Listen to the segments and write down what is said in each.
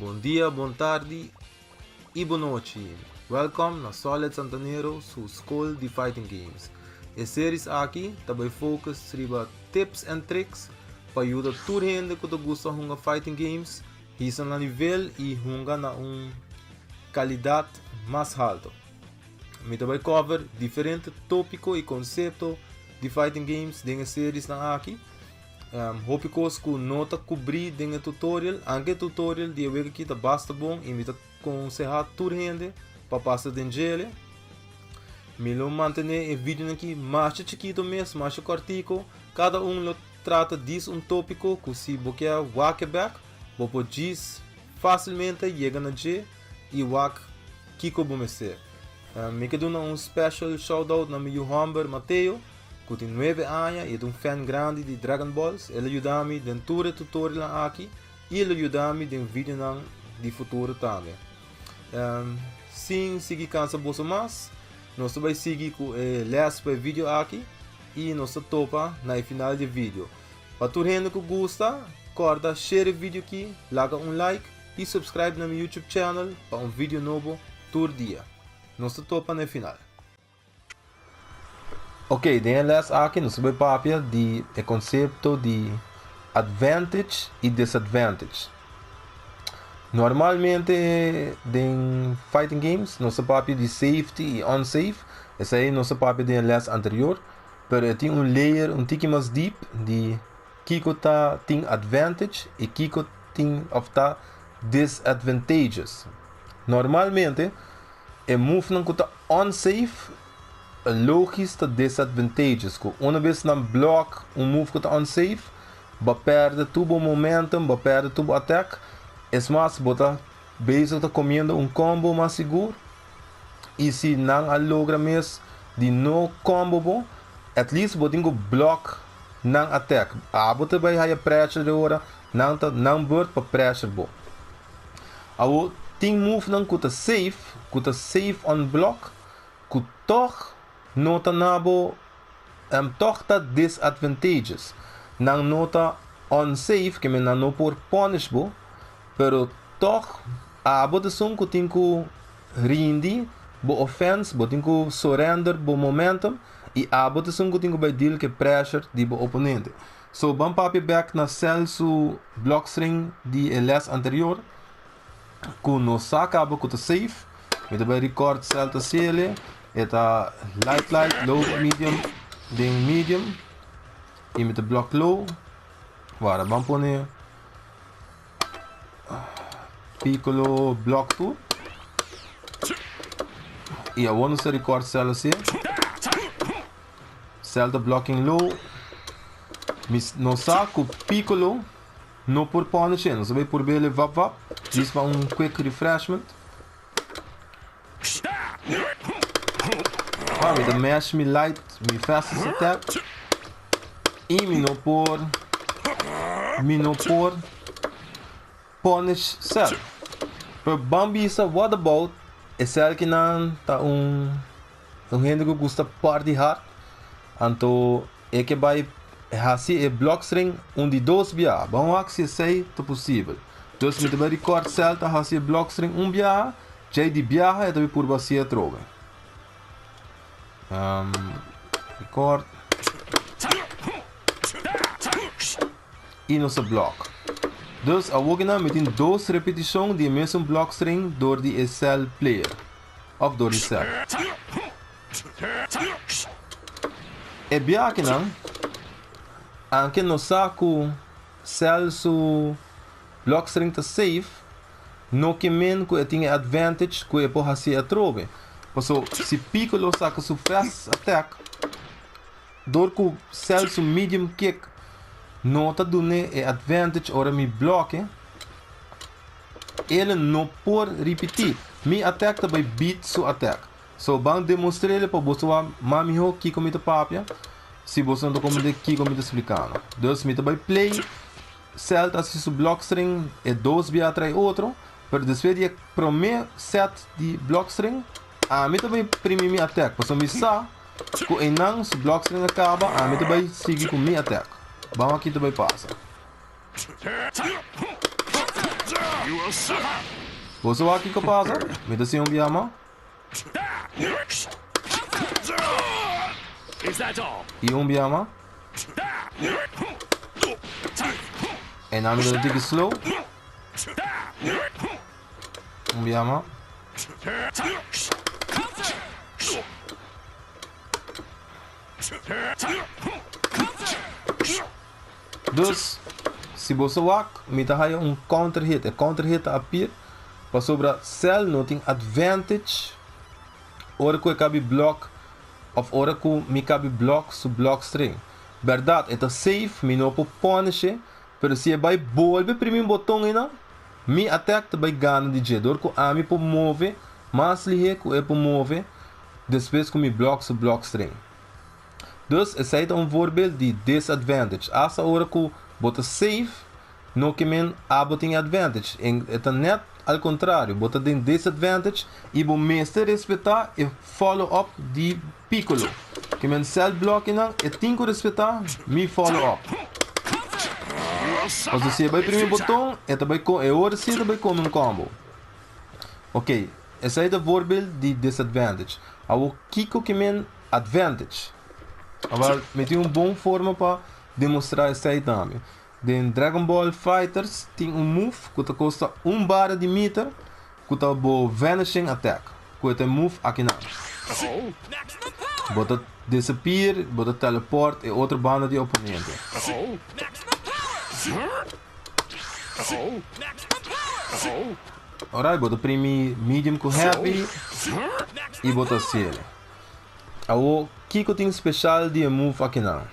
Bon dia, bon tardi y bon nochi. Welcome na Solid Santanero su School di Fighting Games. E series aki ta bay focus riba tips and tricks pa yuda tur hende cu ta gusta hunga fighting games hisa nan nivel y hunga na un calidad mas halto. Mi ta bay cover diferente topico y concepto di fighting games den e series nan aki. Hopi kos ku no ta kubrí den e tutorial, anke e tutorial di e wega aki ta basta bon i mi ta konsehá tur hende pa pasa den djele. Mi lo mantené e videonan aki masha chikito mes, masha kòrtiko. Kada un lo trata dis un tópiko ku si bo ke wak e bèk, bo por djis fásilmente yega na dje i wak kiko bo mester. Mi ke duna un special shout out na mi yu hòmber Mateo. Ku tin nuebe aña i e ta un fan grandi di Dragon Balls. El a yuda mi den tur e tutorialnan aki i el lo yuda mi den videonan di futuro tambe. Sin sigui kansa boso mas, nos ta bai sigui ku e les pa e video aki i nos ta topa na e final di e video. Pa tur hende ku gusta, kòrda share e video aki, laga un like i subscribe na mi YouTube channel pa un video nobo tur dia. Nos ta topa na e final. Ok, den e les aki nos ta bai papia di e konsepto di advantage i disadvantage. Normalmente den fighting games nos ta papia di safety i unsafe, esei nos a papia den e les anterior, pero e tin un layer un tiki mas deep di kiko ta tin advantage i kiko tin of ta disadvantageous. Normalmente E movenan ku ta unsafe logis ta disadvantageous ku una bes nan block un move ku ta unsafe bo perde tur bo momentum bo perde tur bo attack es mas bo ta bezig ta comiendo un combo mas sigur y si nan a logra mes di no combo bo at least bo tin ku block nan attack abo ta bay haya pressure de ora nan ta nan beurt pa pressure bo. Awor tin movenan ku ta safe, ku ta safe on block, ku tòg no ta na bo, tòg ta disadvantageous. Nan no ta unsafe, ke men nan no por punish bo, pero tòg abo ta esun ku tin ku rindi bo offense, bo tin ku surrender bo momentum, i abo ta esun ku tin ku bai deal ku e pressure di bo oponente. So ban papia bek na Cell su block string di e les anterior ku no sa kaba ku ta safe. Mi ta bai record Cell ta sele e ta light light low medium den medium i mi ta block low. Wara ban pone Piccolo block tur i awor nos ta record Cell así. Cell ta blocking low. Mi no sa ku Piccolo no por pone che. Nos a bay purbele vap vap. Djis pa un quick refreshment. Ah, mi ta mash mi light, mi fastest attack. I mi no por, mi no por punish Cell. Pero ban bisa what about e Cell kinan ta un Un hende ku gusta party hard, anto e ke bai hasi e blokstring un di dos biaha. Ban wak si esei ta posibel. Dus mi ta bai record sel ta hasi e blokstring un biaha, djei di biaha e ta bai purba hasi atrobe. Record. I nos a blok. Dus awokinan mi tin dos repetishon di e mesun blokstring dor di e sel player. Of dor di sel. E biakinan, anke nos sa ku sel su blockstring ta safe, no ke men ku e tin e advantage ku e por hasi atrobe. Paso si Piccolo saka su fast attack, dor ku sel su medium kick no ta dun'é e advantage ora mi bloke, El no por ripití. Mi attack ta bai beat su attack. So ban demostr'el pa boso wak mas mihó kiko mi ta papia, si boso no ta komprendé kiko mi ta splikando. Dus mi ta bai play, Cell ta hasi su block string e dos bia tras e otro, pero despues di e promé set di block string, ami ta bai primi mi attack, pasobra mi sa ku einan su block string a kaba, ami ta bai sigui ku mi attack. Ban wak ki ta bai pasa. Boso wak kiko pasa? Mi ta siña un biaha. I un biaha. E nan mi ta tiki slow. Un biaha. Dus, si boso wak, mi ta haya un counter hit. E counter hit ta appear pasobra Cell no tin advantage ora ku e kabi block of ora ku mi kabi block su block string. Berdad, e ta safe, mi no por punish e, pero si e bai bolbe primi un boton einan, mi attack ta bai gana di dje dor ku ami por move mas lihé ku e por move despues ku mi block su block string. Dus esei ta un voorbeeld di disadvantage. Asta ora ku bo ta safe, no ke men abo tin advantage. En e ta net al kontrario, bo ta den disadvantage i bo mester respetá e follow up di Piccolo. Ke men cell blockinan e tin ku respetá mi follow up. Pasobra si e bai primi boton, e ta bai e ora si e ta bai kome un combo. Ok, esei ta voorbeeld di disadvantage. Awor kiko ke men advantage. Awel, mi tin un bon forma pa demostrá esei tambe. Den Dragon Ball Fighters tin un move ku ta kosta un bara di meter ku ta bo Vanishing Attack, ku e ta e move akinan. Bo ta disappear, bo ta teleport e otro banda di e oponente. Alright, bo ta primi medium ku heavy i bo ta hasiel. Awor, kiko tin special di e move akinan?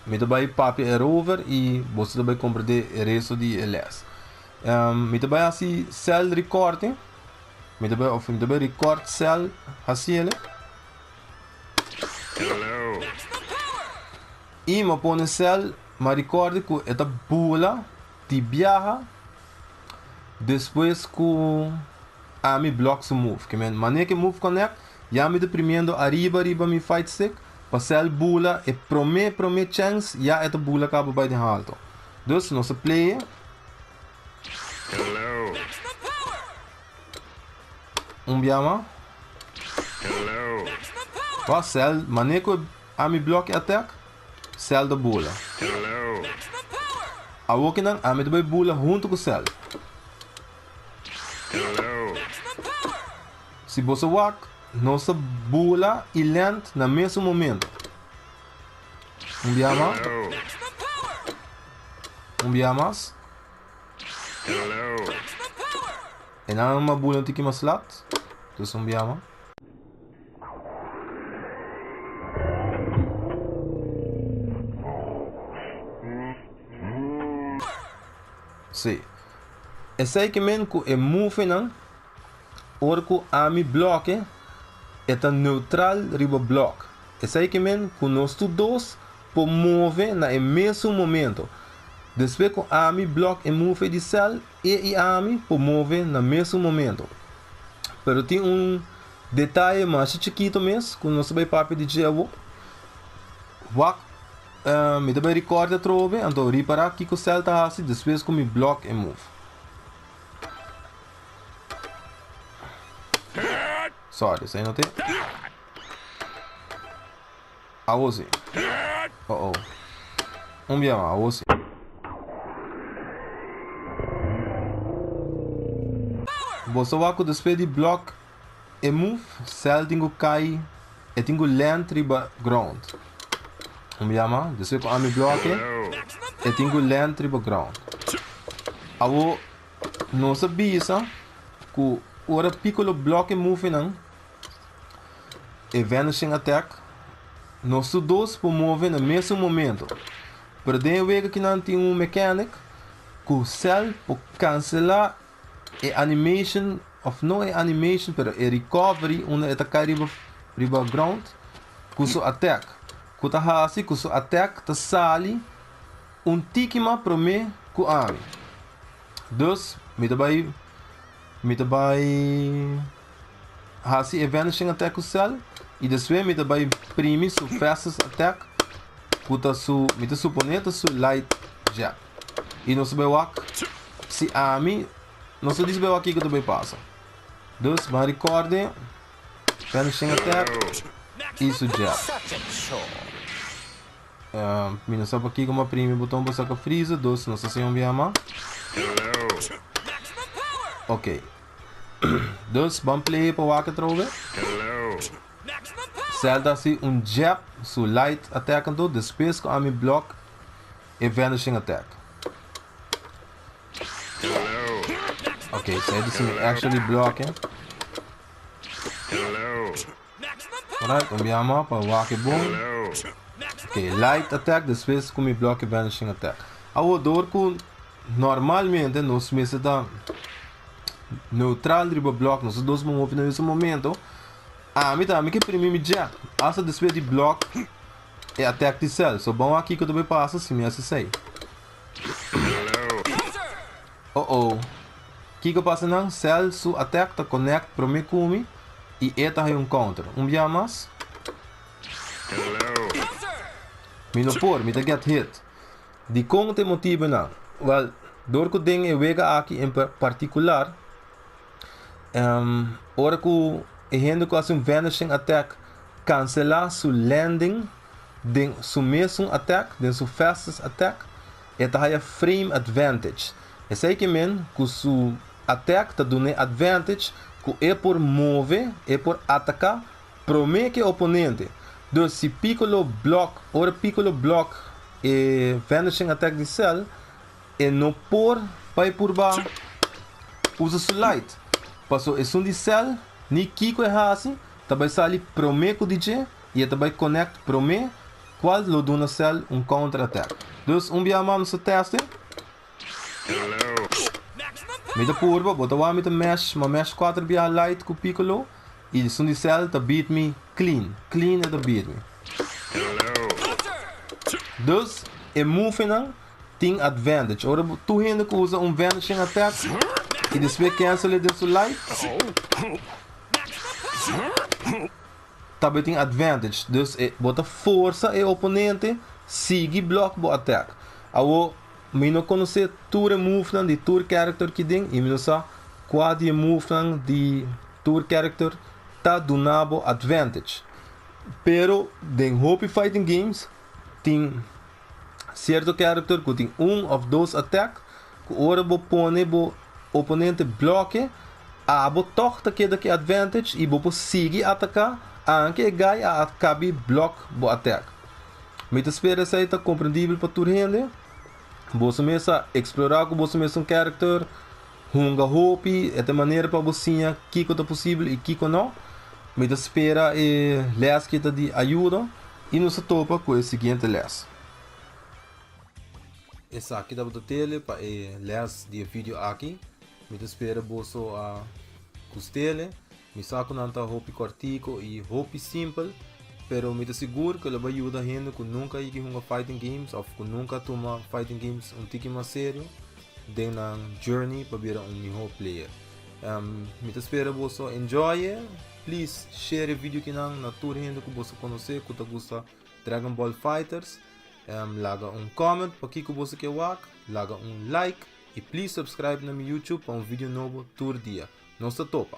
Mi ta bai papia erover i boso ta bai komprendé e resto di e les. Mi ta bai hasi cell recording. Mi ta bai, of mi ta bai record cell hasiel. I mi a pone cell, mi a record ku e ta bula di biaha despues ku ami block su move. Ke men manera ke move connect, ya mi ta primiendo ariba riba mi fight stick pa cell bula e prome prome chance ya e ta bula kaba bai den halto. Dus nos ta play e. Un biaha. Wak cell manera ku ami block e attack, cell ta bula. Awor kinan ami ta bai bula hunto ku cell. Si boso wak, nos ta bula i lent na mesun momento. Un bia mas. Un bia mas. E nan a bula un tiki mas lat. Dus un bia mas. Sí. Esei ke men ku e mufenan ora ku ami bloke e ta neutral riba blok. Esei ke men ku nos tur dos por move na e mesun momento. Despues ku ami blok e mufe di sèl, e i ami por move na mesun momento. Pero tin un detaye masha chikito mes ku nos ta bai papia di dje awor. Wak Mi ta bai record atrobe, anto ripara kiko cel ta hasi despues ku mi block e move. Sorry, esei no te. Awo si. Oh oh. Un bia mas, awo si. Boso wak ku despues di block E move cel tin ku kai e tin ku land riba ground. Un yama despues ku ami bloke e tin ku land riba ground. Awo nos a bisa ku ora Piccolo bloke e movenan e vanishing attack nos tur dos por move na mesun momento. Pero den e wega kinan tin un mechanic ku cel por cancela E animation of no e animation pero e recovery unda e ta kai riba riba ground ku su attack ku ta hasi ku su attack ta sali un tiki mas prome ku ami. Dus mi ta bai mi ta bai hasi e vanishing attack ku Cell i despues mi ta bai primi su fastest attack ku ta su mi ta supone ta su light jab. I nos ta bai wak si ami. Nos ta disbe wak kiko ta bay pasa. Dus, ban recorde. Vanishing attack. Y su jab. Mi no sa pakiko m'a primi boton pa saka Frieza, dus nos ta haci un biaha mas. Ok. Dus ban play pa wak atrobe. Cell ta haci un jab, su light attack anto, despues cu ami block e vanishing attack. Ok, esey ta si mi actually block e. Alright, un biaha mas pa wak e bon. Ok, light attack despues ku mi block e vanishing attack. Awor door ku normalmente nos mester ta neutral riba block, nos dos por move na mesun momento, ami ta ami ke primi mi jab hasta despues di block e attack di Cell. So ban wak kiko ta bay pasa si mi hasi esey. Oh oh. Kiko pasa nan? Cell su attack ta connect prome ku mi y e ta hay un counter. Un bia mas. Mi no por, mi ta get hit. Dikon ta e motibu nan? Well, dor ku den e wega aki en particular, ora ku e hende ku hasi un vanishing attack cancela su landing den su mesun attack, den su fastest attack, e ta haya frame advantage. Esei ke men ku su attack ta dun'é advantage ku e por move, e por ataká promé ke oponente. Dus si Piccolo block, ora Piccolo block e vanishing attack di Cell, e no por bai purba usa su light. Paso esun di Cell, ni kiko e hasi, ta bai sali promé ku di dje i e ta bai connect promé cual lo duna Cell un counter attack. Dus un bia mas nos ta teste. Mi ta purba, bo ta wak mi ta mesh, ma mesh cuater bia light cu Piccolo y esun di Cell ta beat mi clean, clean e ta beat mi. Dus e movenan tin advantage. Ora tur hende cu usa un vanishing attack y despues cancel e den su light, Tabe tin advantage, dus e bo ta forsa e oponente sigui block bo attack. Awo mi no conoce tur e movenan di tur character ki den y mi no sa cua di e movenan di tur character ta duna bo advantage. Pero den hopi fighting games tin cierto character cu tin un of dos attack cu ora bo pone bo oponente bloke abo toch ta keda cu e advantage y bo por sigui ataca anke e guy a cabi block bo attack. Mi ta spera esey ta comprendibel pa tur hende. Boso mes a explora cu boso mesun character, hunga hopi, e ta e manera pa bo siña kico ta posibel y kico no. Mi ta spera e les ki ta di ayuda y nos ta topa cu e siguiente les. Esaki tabata tele pa e les di e video aki. Mi ta spera boso a gustele. Mi sa ku nan ta hopi kòrtiku i hopi simpel, pero mi ta sigur ku lo bai yuda hende ku nunka a yigi hunga fighting games òf ku nunka a tuma fighting games un tiki mas serio den nan journey pa bira un mihó player. Mi ta spera boso enjoy e. Please share e video kinan na tur hende ku boso konosé ku ta gusta Dragon Ball Fighters. Laga un comment pa kiko boso ke wak, laga un like i please subscribe na mi YouTube pa un video nobo tur dia. Nos ta topa!